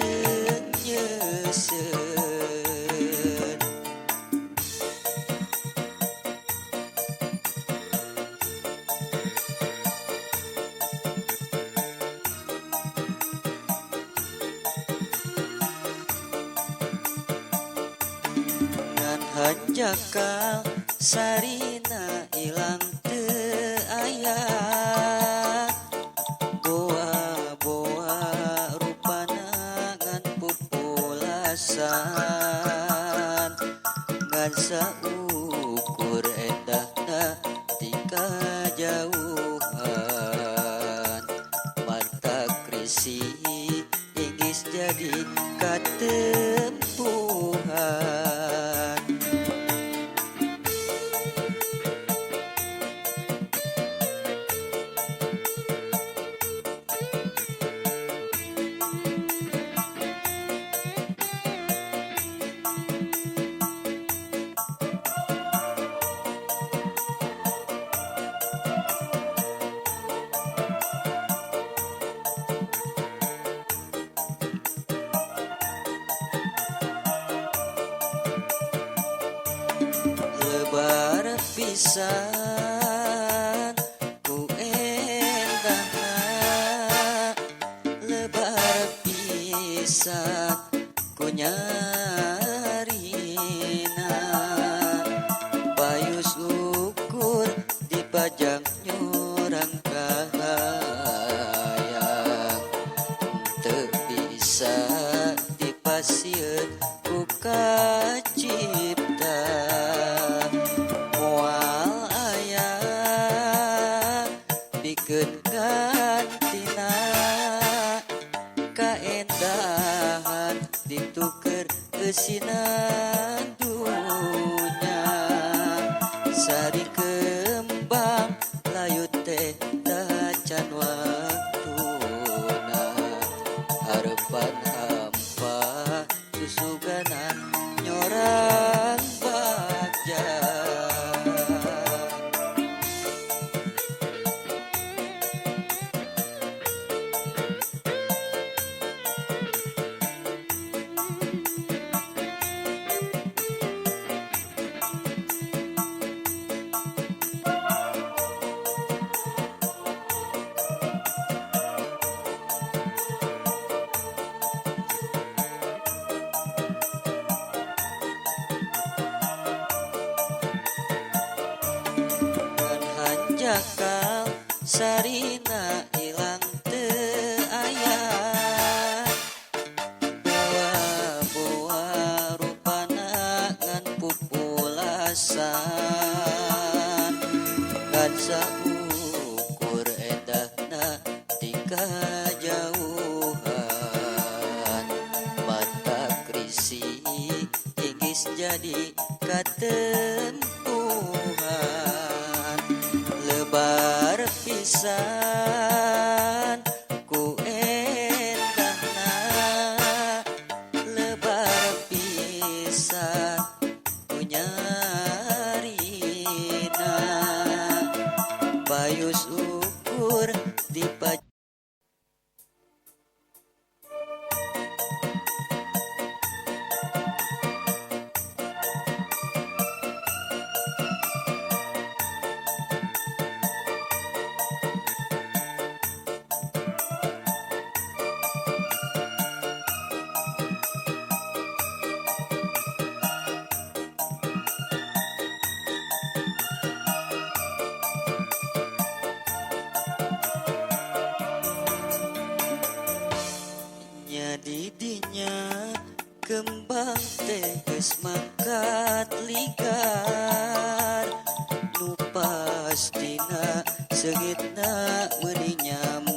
jeung nyeuseun. Ngan hanjakal sarina ilang teu aya, boa-boa rupana ngan pupulasan. Ngan saukur endahna ti kajauhan, mata krisi inggis jadi katempuhan. Lebar pisan ku endahna, lebar pisan ku nyarina. Payus ukur dipajang nyurang kahayang, teu bisa dipasieun ku kacipta. Moal aya pikeun gantina, kaendahan dituker eusina dunya. Sari kembang layu teh tacan waktuna, harepan hampa susuganan nyorang bagja. Ngan hanjakal sarina ilang teu aya, boa-boa rupana ngan pupulasan. Ngan saukur endahna ti kajauhan, mata krisi inggis jadi katempuhan. Lebar pisan ku endahna, lebar pisan ku nyarina. Payus ukur dipajang. Nya didinya kembang teh geus mangkat ligar, nu pastina seungitna meuni nyaman.